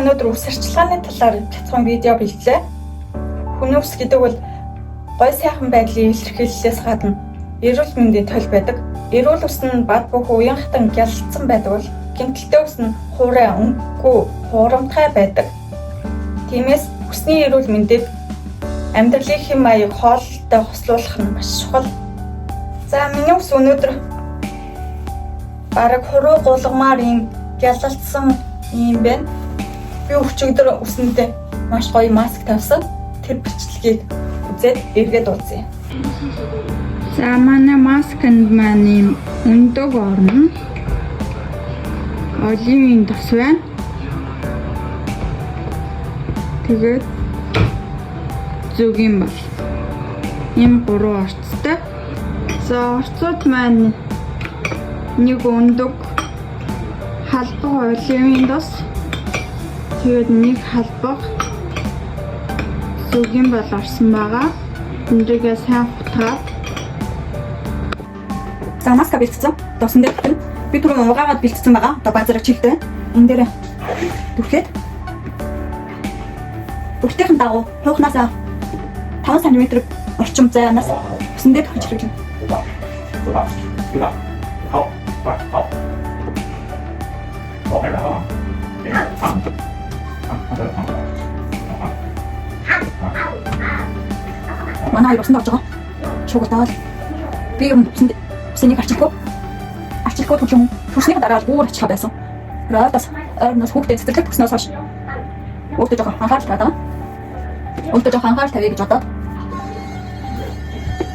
Өнөөдөр үс арчилгааны талаар бяцхан видео бэлтлээ. Хүний үс гэдэг бол гой сайхан байдлын илэрхийллээс гадна эрүүл мэндийн толь байдаг. Эрүүл ус нь бад бөх уян хатан гялалцсан байдаг бол гэмтэлтэй ус нь хуурай, өнгөгүй, хуурамтгай байдаг. Тиймээс үсний эрүүл мэндийг амьдралын хэм маяг, хооллолтой хослуулах нь маш чухал. За, миний ус өнөөдөр бараг хуруу гулгамаар ийм гялалцсан юм байна. Би өчигдөр үсэндээ маш гоё маск тавьсан. Тэр бичлэгийг үзээд эргээд уулзъя. За, манай масканд маань ийм өндөг орно. Оливын тос байна. Тэгээд зөгийн бал. Ийм гурван орцтой. За, орцууд маань нэг өндөг, халбаг оливын тос. Тэгээд нэг халбаг зөгийн бал орсон байгаа. Эндээгээ сайн хутгаад. За, маска бэлтсэн. Тосон дээр тэн. Би түрүү угаагаад бэлтсэн байгаа. Одоо базар чигтэй. Энэ дээр түрхэд уртын дагуу хуухнаасаа 5 см орчим зайнаас үсэн дээр түрхэж хэрэглэнэ. 对吧？好，快好，好，来了啊！ Манай хоёр усанд орж байгаа. Шугатаал. Би юм усанд усыг арчлахгүй. Арчлахгүй түлхэн төрсний дараа л бүр арчлаа байсан. Ойртос ойрноос хүүхдээ цэцэрлэг төгснөөс хойш өөртөө жоохон анхаарал тавиад байгаа. Өөртөө жоохон анхаарал тавья гэж бодоод.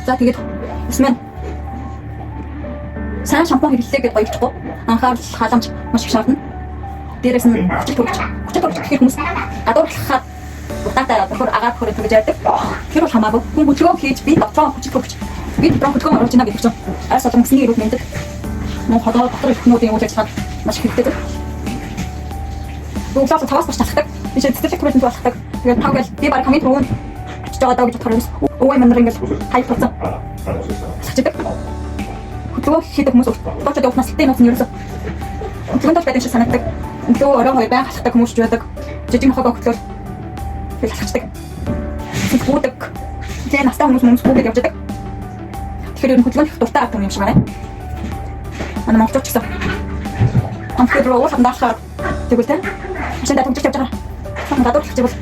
За, тэгээд ус маань сайн шампунь хэрэглэе гэдээ гоёлчихгүй. Анхаарал, халамж маш их шаардна. Дээрээс нь хүчил төрөгч. Хүчил төрөгч гэхээр хүмүүс гадуурлахаар утаатай бохор агаар бохор гэж ярьдаг. Тэр бол хамаагүй. Хүн хөдөлгөөн хийж би дотроо хүчил төрөгч. Би дотроо хөдөлгөөн оруулж байна гэдэг чинь айс олон үсний эрүүл мэндэд мөн ходоо дотор эрхтнүүдийн үйл ажиллагаанд маш их хэрэгтэй. Би өглөө 5-аас гарч алхдаг. Би чи цэцэрлэг хүрээлэнд алхдаг. Тэгээд 5 гэл би баг хамгийн түрүүнд очиж байгаа даа гэж бодохоор юм. Өвөө манар ингээл хаяг болсон. Алхаждаг. Хөдөлгөөн хийдэг хүмүүс дуучид явах насалтай нууц нь ерөөсөө хөдөлгөөнтэй байдаг шиг санагддаг. Өглөө, орой хоёр байнга алхдаг хүмүүс ч байдаг. Жижиг нохойгоо хөтлөөл тэгэл алхацдаг. Гүдэг. Тэгээ настай хүмүүс хүмүүс гүгээд явж байдаг. Тэгэхээр ер нь хөдөлгөөн их дуртай арга юм шиг байна. Манай монголчууд ч гэсэн компьютер руу ууланд алхаад тэгвэл те машиндаа түгжиж явж байгаа. Гадуур алхаж байвал